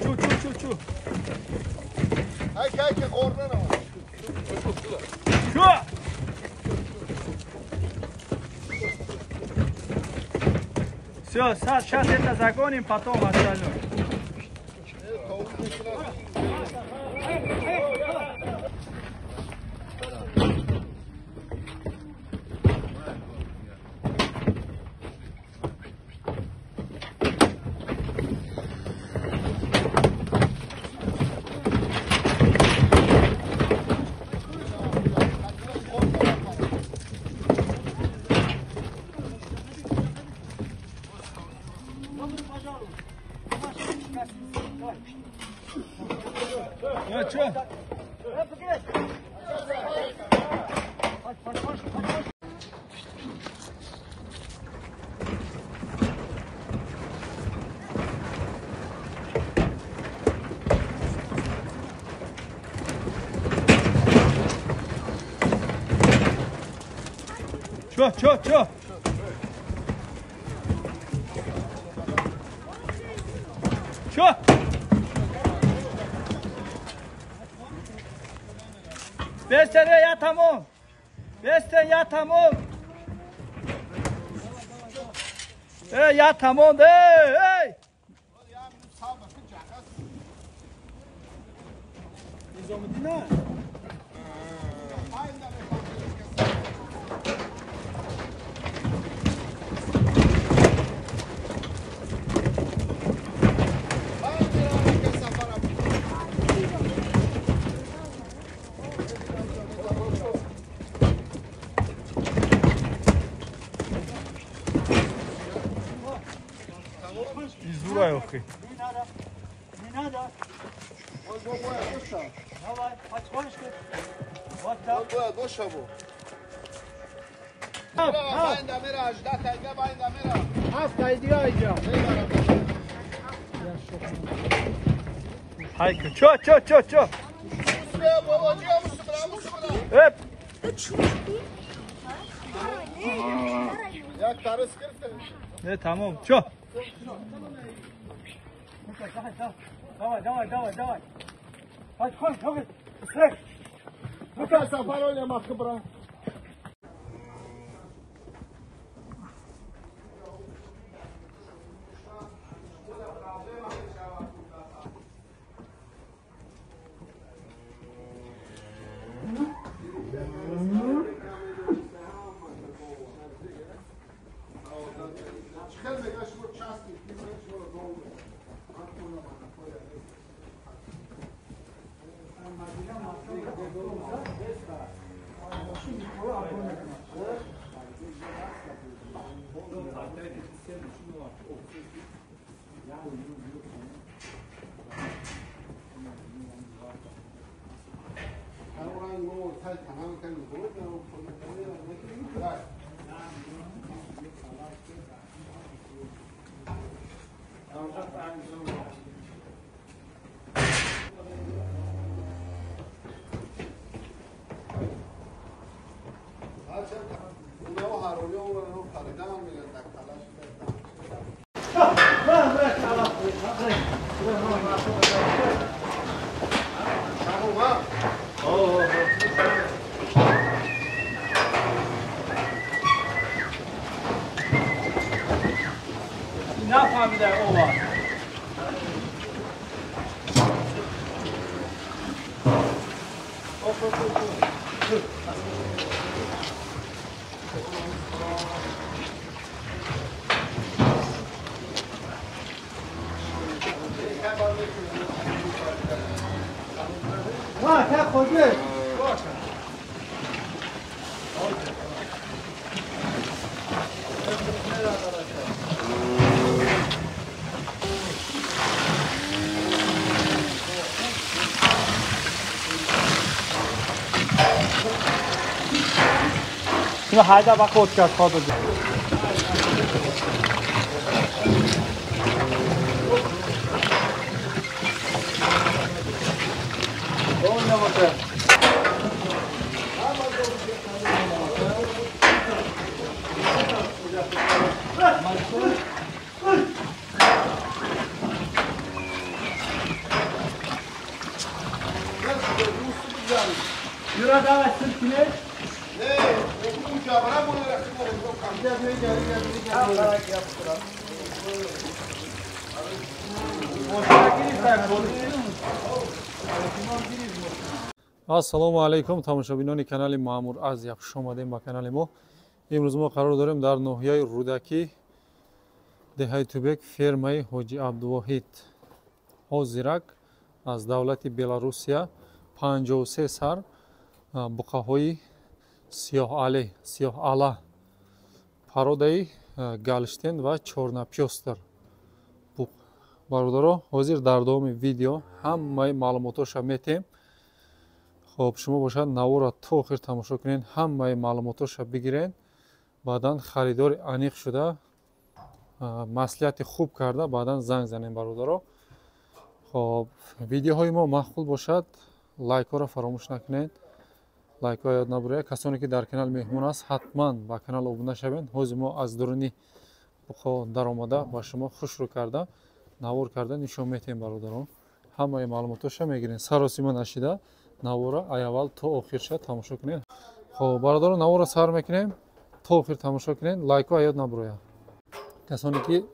Чу. Чу! Все, сейчас это загоним, потом остальное. Чё, чё? Чё? Бестере я тамом. Бесте я тамом. Эй, я тамом, эй, эй! Не надо, не надо. Давай, потихонечку. Вот так. Хайка, чё, чё, чё, чё? Эп! Не, тамом, чё? Давай, давай, давай, давай. Потихоньку, быстрее. Ну-ка, сафароля махбра. Хайда ба код кард ход. Юра, давай, сыркне. Ассалому алайкум, тамошобинони канали Маъмур Азия, хуш омадем ба канали мо. Имрӯз мо қарор дорем дар ноҳияи Рӯдакӣ, деҳаи Тубек, фермаи Ҳоҷи Абдувоҳид. Ҳозирак аз давлати Беларусия 53 сар буқаҳои сиёҳала, пародаи галштен ва чорнапёстр. Бародаро, ҳозир дар давоми видео ҳамаи маълумотоша метем. Хоб, шумо бошад навора то охир тамошо кунед, ҳамаи маълумотоша бигиред, баъдан харидори аниқ шуда, маслиҳати хуб карда, баъдан занг занем, бародаро. Хоб, видеоҳои мо маъқул бошад, лайкҳоро фаромӯш накунед, лайкҳо ёд набуред. Касоне ки дар канал меҳмон аст, ҳатман ба канал обуна шавед. Ҳозир мо аз дуруни буқо даромада ба шумо хушрӯ карда, навор карда нишон метиҳем, бародарон. Ҳамаи маълумотоша мегирем. Саросима нашида навора ай аввал то охирша тамошо кунед. Хоб, бародарон, навора сар мекунем, то охир тамошо кунед, лайкҳо ёд набурояд. Касоне ки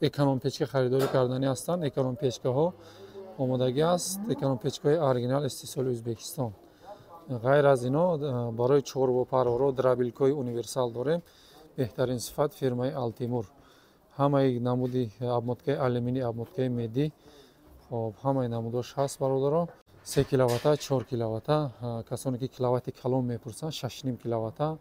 эконом-печка харидорӣ карданӣ ҳастанд, эконом-печкаҳо омодагӣ аст, эконом-печкаҳои оригинал истеҳсоли Ӯзбекистон. Ғайр аз ино барои чорвопарворо дробилкаҳои универсал дорем, беҳтарин сифат, фирмаи Алтимур. Ҳамаи намуди обмоткаи алюминий, обмоткаи медӣ, хоб, ҳамаи намудош ҳаст, бародаро. 3 киловатта, 4 киловатта, касоне ки киловатти калон мепурсанд, 6,5 киловатта,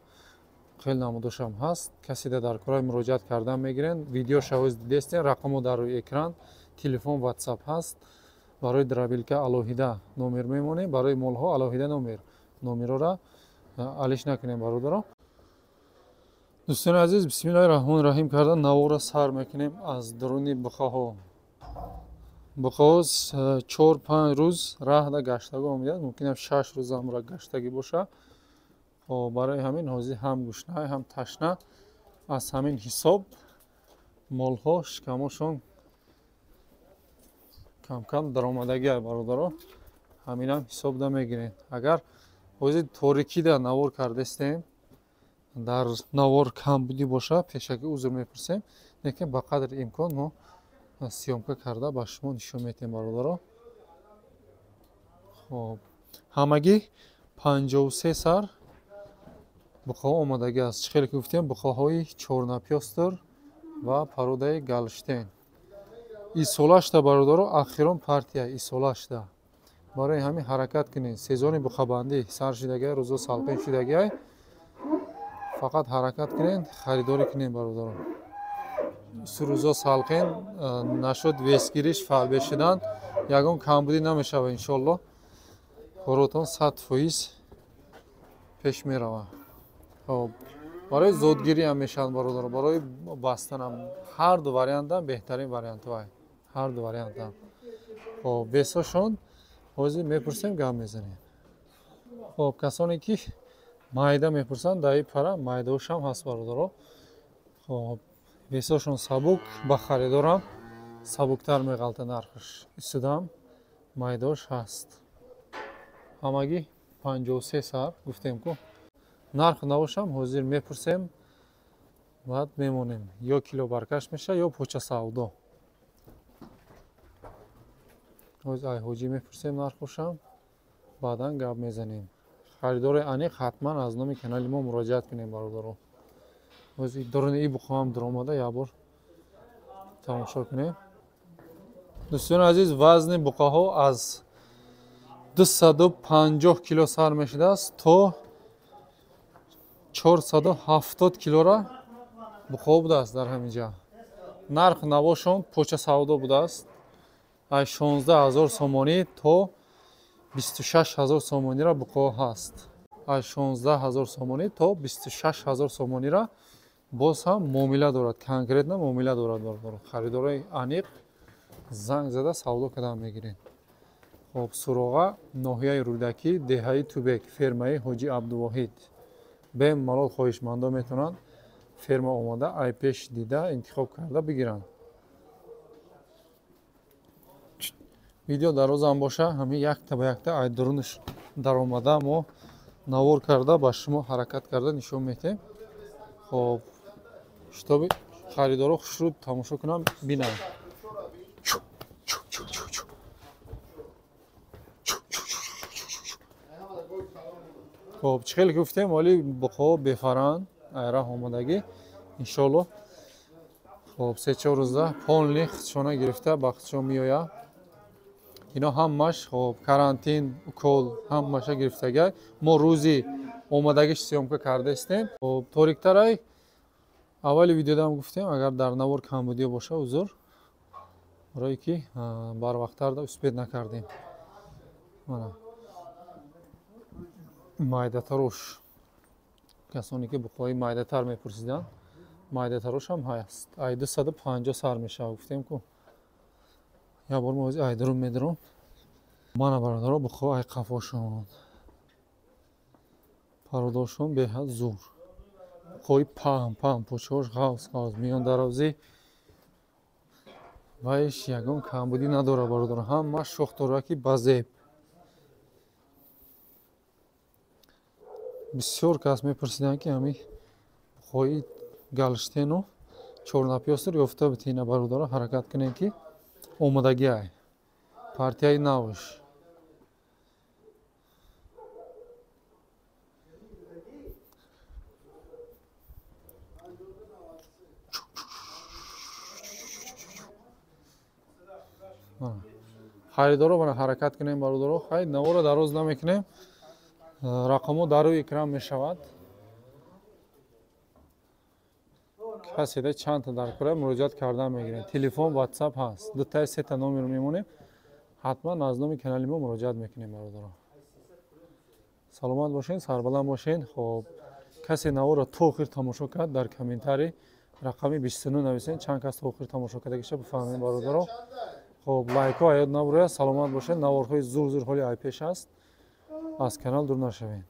хеле намудошам ҳаст. Касе дар кораи муроҷиат кардан мегирен, видеоша ҳоз дидестен, рақамҳо дар рӯи экран, телефон, ватсап ҳаст. Барои дробилка алоҳида номер мемонем, барои молҳо алоҳида номер. Номерора алиш накунем, бародаро. Дӯстони азиз, бисмиллоҳи раҳмони раҳим карда навора сар мекунем аз дуруни буқаҳо. Буқаҳо 4-5 рӯз раҳда гаштагӣ омидаст, мумкин аст 6 рӯз ҳамра гаштагӣ боша. Хоб, барои ҳамин ҳозир ҳам гушна, ҳам ташна, аз ҳамин ҳисоб молҳо шикамошон кам-кам даромадагӣ, бародаро. Ҳаминам ҳисобда мегирем. Агар ҳозир торикида навор кардастем, дар навор камбудӣ боша, пешакӣ узр мепурсем, лекин ба қадри имкон мо съёмка карда ба шумо нишон метиҳем, бародаро. Хоб, ҳамагӣ 53 сар буқаҳо омодагӣ аст. Чӣ хеле ки гуфтем, буқаҳои чорнапёстр ва пародаи галштен. Исолашда, бародаро, ахирон партия исолашда. Барои ҳамин ҳаракат кунед. Сезони буқабандӣ сар шидагиай, рӯзо салқин шидагиай. Фақат ҳаракат кунед, харидорӣ кунед, бародаро. Рӯзо салқин нашуд, весгириш фарбе шудан, ягон камбудӣ намешава, иншолло. Коротон 100% пеш мерава. Хоб, барои зодгирӣ ҳам мешаванд, бародаро, барои бастанам. Ҳар ду вариантам беҳтарин вариантҳо, ҳар ду вариантам. Хоб, весошон ҳозир мепурсем, гап мезанем. Хоб, касоне ки майда мепурсанд, дар ин пара майдаошам ҳаст, бародаро. Хоб, весошон сабук, ба харидорам сабуктар меғалта нархаш. Истудам майдаош ҳаст. Ҳамагӣ 53 сар гуфтем ку. Нарх навошам ҳозир мепурсем, баъд мемонем. Ё кило баркаш меша, ё поча савдо. Ҳозир ай ҳоҷӣ мепурсем нархошам, баъдан гап мезанем. Харидори аниқ ҳатман аз номи канали мо муроҷиат кунем, бародаро. Ҳозир дуруни ин буқаам дуромада як бор тамошо кунем. Дӯстони азиз, вазни буқаҳо аз 250 кило сар мешудааст то 470 килора буқаҳо будааст дар ҳамин ҷа. Нарх навошон поча савдо будааст. Аз 16 000 сомонӣ то 26 000 сомонира буқаҳо ҳаст. Аз 16 000 сомонӣ то 26 000 сомонира боз ҳам муомила дорад, конкретно муомила дорад, бародаро. Харидорои аниқ занг зада савдо кардан мегиред. Хоб, суроға ноҳияи Рӯдакӣ, деҳаи Тубек, фермаи Ҳоҷи Абдувоҳид. Бемалол хоҳишмандо метавонанд ферма омода ай пеш дида интихоб карда бигиранд. Видео дарозам боша, ҳамин якта ба якта ай дурунаш Даромада мо навор карда ба шумо ҳаракат карда нишон метем. Хоб, шитоби харидоро хушрӯ тамошо кунам, бинанд. Хоб, чӣ хеле гуфтем, оли буқо бефаранд, айраҳ омадагӣ. Иншоалло хоб 3-4 рӯза полни худшона гирифта ба худшон меояд. Ино ҳамаш хоб карантин, укол ҳамаша гирифтага. Мо рӯзи омадагиш съёмка кардаистем. Хоб ториктарай аввали видеодам гуфтем, агар дар навор камбудиё боша узр, барое ки барвақттарда успед накардем. Мана майдатарош, касоне ки буқои майдатар мепурсиданд, майдатарош ҳам ҳаст. Ай 250 сар мешавад, гуфтем ку. Я бор мо айдарум медаром. Мана бародаро буқо ай қафошон, пародошон беҳад зур. Буқои паҳн паҳн, почаҳош ғавз ғавз, миён дарозӣ вайш ягон камбудӣ надорад бародаро. Ҳама шох дорад ки ба зеб. Бисёр кас мепурсиданд ки ҳами буқои галштену чорнапёстр ёфта битина бародаро, ҳаракат кунем ки омодагӣ ай партияи навш. Харидоро мана ҳаракат кунем бародаро. Хай наворо дароз намекунем, рақамҳо дар рӯи экран мешавад. Каседа чандта дар кора муроҷиат кардан мегирем. Телефон, WhatsApp ҳаст. Дутаи сета номер мемонем. Ҳатман аз номи канали мо муроҷиат мекунем бародаро. Саломат бошен, сарбаланд бошен. Хоб, касе наворо то охир тамошо кард, дар комментарий рақами 29 нависен, чанд кас то охир тамошо кардагиша бифаҳмем бародаро. Хоб, лайкҳо аёд набурояд. Саломат бошен. Наворҳои зур зур ҳоли айпеш аст. Аз канал дур нашавед.